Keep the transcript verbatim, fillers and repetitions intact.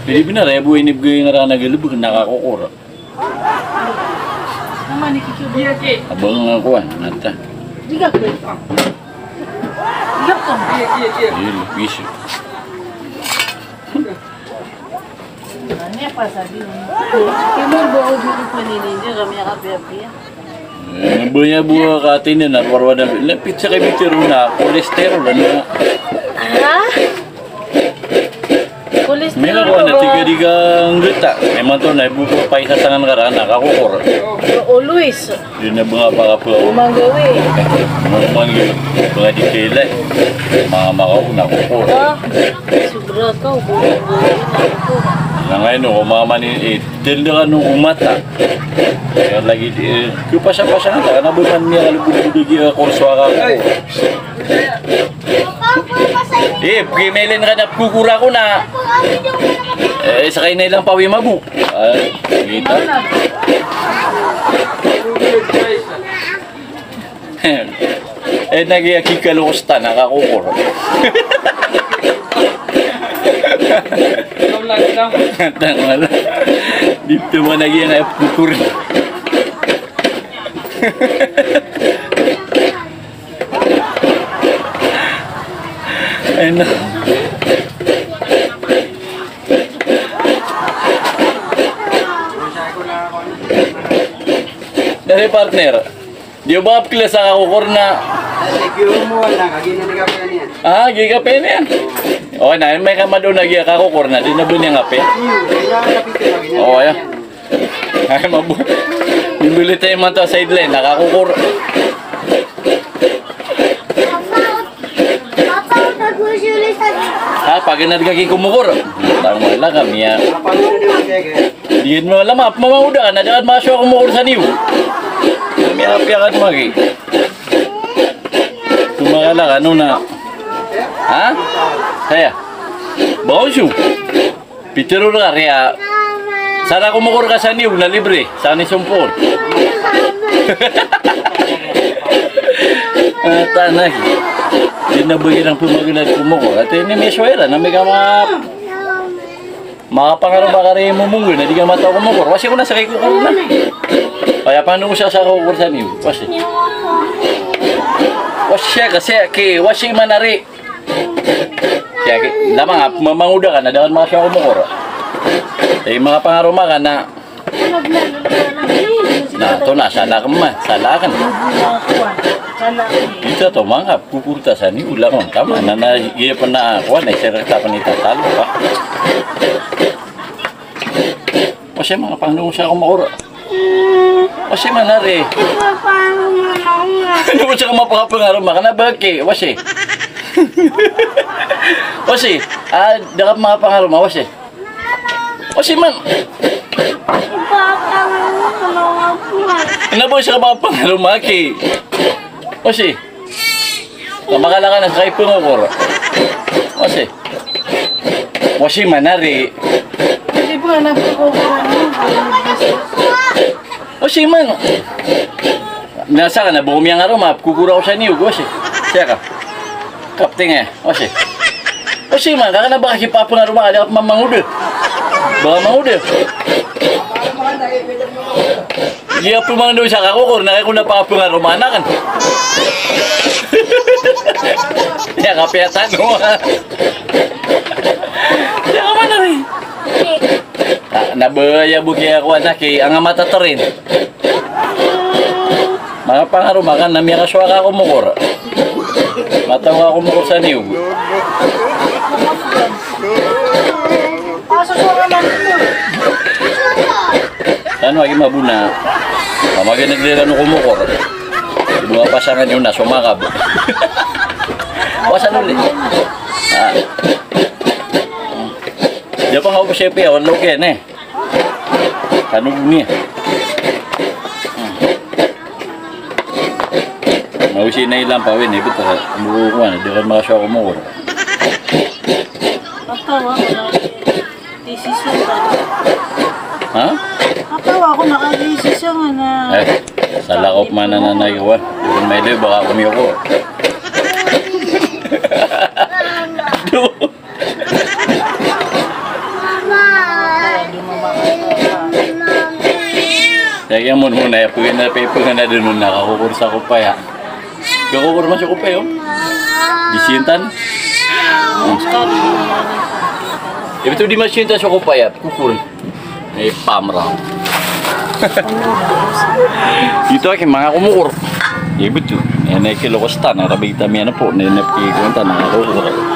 Pwede bnar a bo inibgay nga rka na galbk na kakokor. Abang nga kowan, nata. Iya, bisa. Eh, baya bo ka tindg na warwada, na pizza kay bitero na cholesterol na. Ha? Cholesterol. Mila ko na ba? Tiga diga nggta. Imanto na ibo ko paisasangan ka rka na kakokor. Always. Di na bnga pa ka pa. Manggawi. Manggawi. Bnga di kila. Manga makaw na kokor. Ah, sobra ka, ubo. Na ngayon, o, mama ni, eh, tindg ka no umata. Kaya lagi di, eh, kaya pasa-pasa na, na ba man niya kalubog-lubog iya, korso ka. Eh, pwede melen ka na pkokor ako na. Eh, sakay na ilang pawi mabo. Ah, kita. Eh, na giya kikalo ko stan a kakokor. Tama na. Di tama na giya nga pkokor. Ay, na. Dari partner. Di ba apkila sa kakokor na. Ah, giya kape niyan. O, na, may kamadon na giya kakokor na, di na ba niyan kape? O, ya. Ay, mabo. Bibili tayo man to sa sideline, na kakokor. Ha, paganad ka ki komokor. Tama la kami, ya. Di mo alam, ap, mamangoda ka na, da ka masowa komokor sa niyo. Kami, ap, ya ka magi. Kumakala ka, no na. Ha? Saya. Bawo siyo. Pitero rka riya. Sa da komokor ka sa niyo na libre, sa ni sompol. Ah, tanay. Di na ba iran pmaganad komokor. Ati ini misowa iran, na mi ka ma-, makapangaroma ka ri momonggo na di ka mataw komokor. Wasi ko na sa kikokor na. Aya pano sa sa kokor sa niyo. Wasi. Wasi ka, sa ki, wasi man ari. Kaya ki-, lamang a, mamangoda ka na, da ka masowa komokor. Eh, makapangaroma ka na. Na, to na, sala ka man, sala ka na. Ito to, manga, kukurta sa ni, ula ka man, tama na, na, iya pn na, kuwan, na, isa rka pn itatalo, pa. Wasi, makapangaroma sa komokor. Wasi man ari. Ano ba sa ka makapangaroma ka na ba ki? Wasi. Wasi. Ah, da ka makapangaroma, wasi. Wasi man. Ano ba sa ka makapangaroma ki? Wasi. Kamakala ka na sa kaipngokor. Wasi. Wasi man ari. Wasi man. Na sa ka na bo ko miyangaroma, pkokor ako sa niyo, wasi. Siya ka. Kapting e, wasi. Wasi man, ka kna ba ka kipapangaroma ka, da ka mamangoda. Ba ka mangoda. Iya pman do sa kakokor na kay ko na papangaroma anak. Iya ka piyatan o. Iya ka mana ri. Ah, na ba iya bo kiya ko anak i anga matatarin. Makapangaroma ka na miyakasowa ka komokor. Mataw ka komokor sa niyog. Ano agi mabona? Kamaganag dira no komokor. Ibo nga pasangan iyo na somakab. Wasan uli. Ah. Di pa nga opo siya piya, wala oke ne. Kano bo niya. Mawisi na ilang pawin, eh, betul. Ano ko, ano, di ka makasowa komokor. Mataw ako na desisyon ka. Ha? Mataw ako na desisyon nga na. Eh, sala ko pman na nanay ko, ah. Di ko mailo, baka komokor. Do. Aya mon mon, aya pn, aya pn, aya dn mon, nakakokor sa kopaya. Kakokor man so kopaya, o. Di sintan. Ibt o di masintan so kopaya, kokor. Eh, pamra. Ito aki manga komokor. Ibt o. Aya na ikilokos tano, rabi tano miyan po, na ina pki kontan, nakakokor.